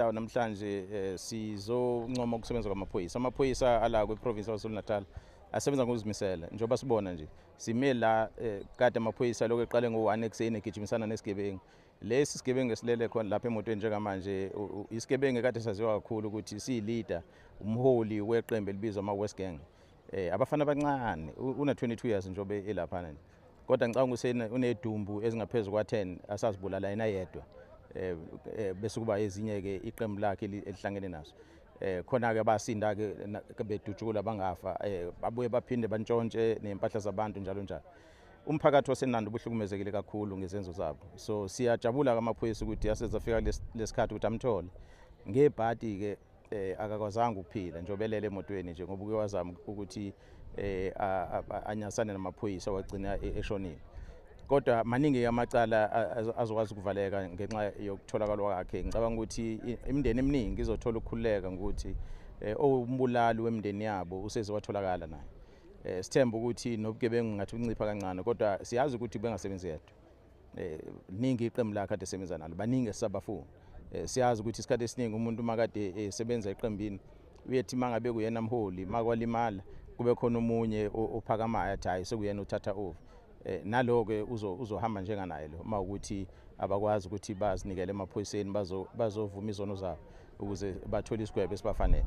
Namhlanje sizoncoma ukusebenza kwamaphoyisa. Amaphoyisa ala kwiprovince yaKwaZulu-Natal asebenza ngokuzimisela, njengoba sibona nje sime la kade amaphoyisa lokho eqale ngo-1 ekuseni egijimisana nesigebengu. Lesi sigebengu esilele khona lapha emotweni njengamanje isigebengu kade saziwa kakhulu ukuthi siyi-leader, umholi weqembu elibizwa ama-West Gang. Abafana abancane, una 22 years njengoba elaphana nje, kodwa ngicabanga ukuthi unedumbu ezingaphezu kwa-10 asazibulala yena yedwa. Bese kuba ezinye ke iqembu lakhe elihlangene naso. Khona ke abasinda ke bedutshula bangafa, babuye baphinde bantshontshe nempahla zabantu njalo njalo. Umphakathi waseNanda ubuhlukumezekile kakhulu ngezenzo zabo, so siyajabula kamaphoyisa ukuthi asezafika lesikhathi ukuthi amthole ngebhadi ke. Akakwazanga ukuphila njengoba elele emotweni nje, ngoba uke wazama ukuthi anyasane namaphoyisa wagcina eshonile. Kodwa maningi amacala azokwazi ukuvaleka ngenxa yokutholakala kwakhe. Ngicabanga ukuthi imindeni eminingi izothola ukukhululeka ngokuthi owumbulali wemindeni yabo useze watholakala naye. Sithemba ukuthi nobugebengu ngathi uncipha kancane, kodwa siyazi ukuthi bengasebenzi yedwa. Ningi iqembu lakhe ade sebenza nalo, baningi esisabafuna. Siyazi ukuthi isikhathi esiningi umuntu makade esebenza eqembini uyethi mangabe kuyena mholi makwalimala kube khona omunye ophakamayo athi hayi sekuyena uthatha over. Nalo-ke uzohamba njenganaye lo, uma ukuthi abakwazi ukuthi bazinikele emaphoyiseni bazovuma izono zabo ukuze bathole isigwebo esibafanele.